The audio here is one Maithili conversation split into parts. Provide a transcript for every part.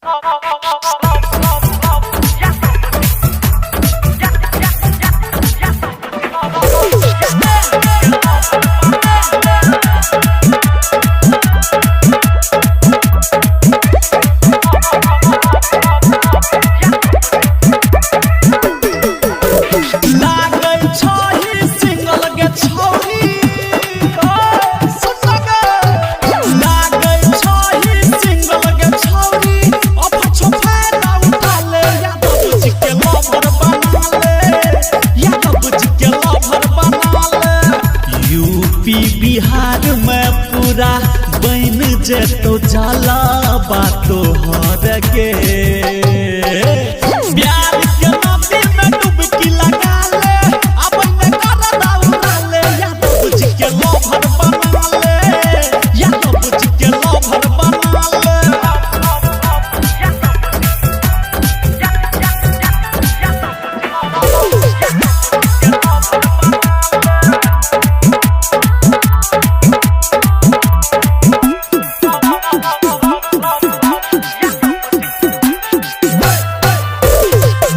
लागै छही सिंगल गे छौरी, ओ सुन गे। लागै छही सिंगल गे छौरी, अफछो फायदा उठा ले। यादव जी के लवर बना ले, यादव जी के लवर बना ले। यूपी बिहार में पूरा बन जेतो जाला बातो हर के। प्यार के नदी में डुबकी लगा ले, अपन कर दौड़ा ले। यादव जी के लवर बना ले, यादव जी के लवर बना ले।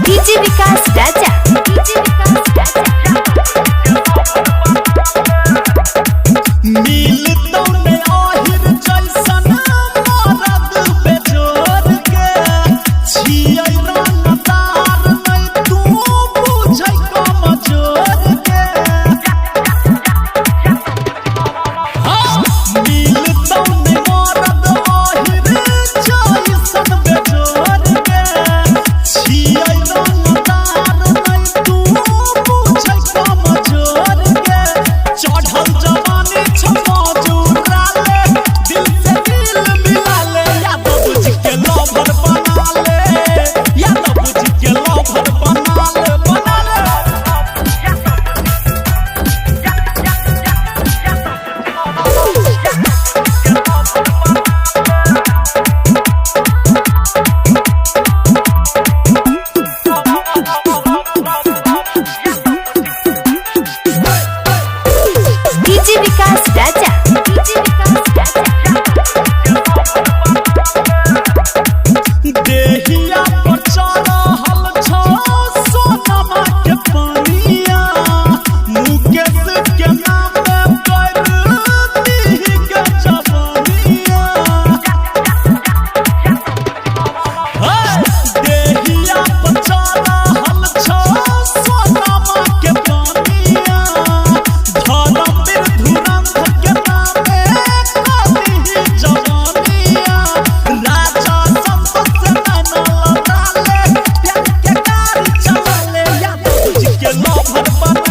DJ Vikas Raja, DJ Vikas Raja. मिलतौ ने आहिर जैसन मरद बेजोर के, छियै रंगदार नै तू बुझै कमजोर के। हाँ, मिलतौ ने मरद आहिर जैसन बेजोर के, छियै रंगदार नै तू बुझै कमजोर के। चढ़ल जवानी छ मजूरा ले, दिल से दिल मिला ले। यादव जी के लवर बना ले, यादव जी के लवर बना ले, बना ले। DJ Vikas Raja, DJ Vikas Raja. देहिया पर चढ़ल छौ सोनमा के पानिया, मुकेश के नाम कर दीही के जवानिया। हे, देहिया पर चढ़ल छौ सोनमा के पानिया, धर्मवीर धुरंधर के नामे कर दीही जवानिया। राजा संतोष से नैना लड़ा ले, प्यार के गाड़ी चला ले। यादव जी के लवर बना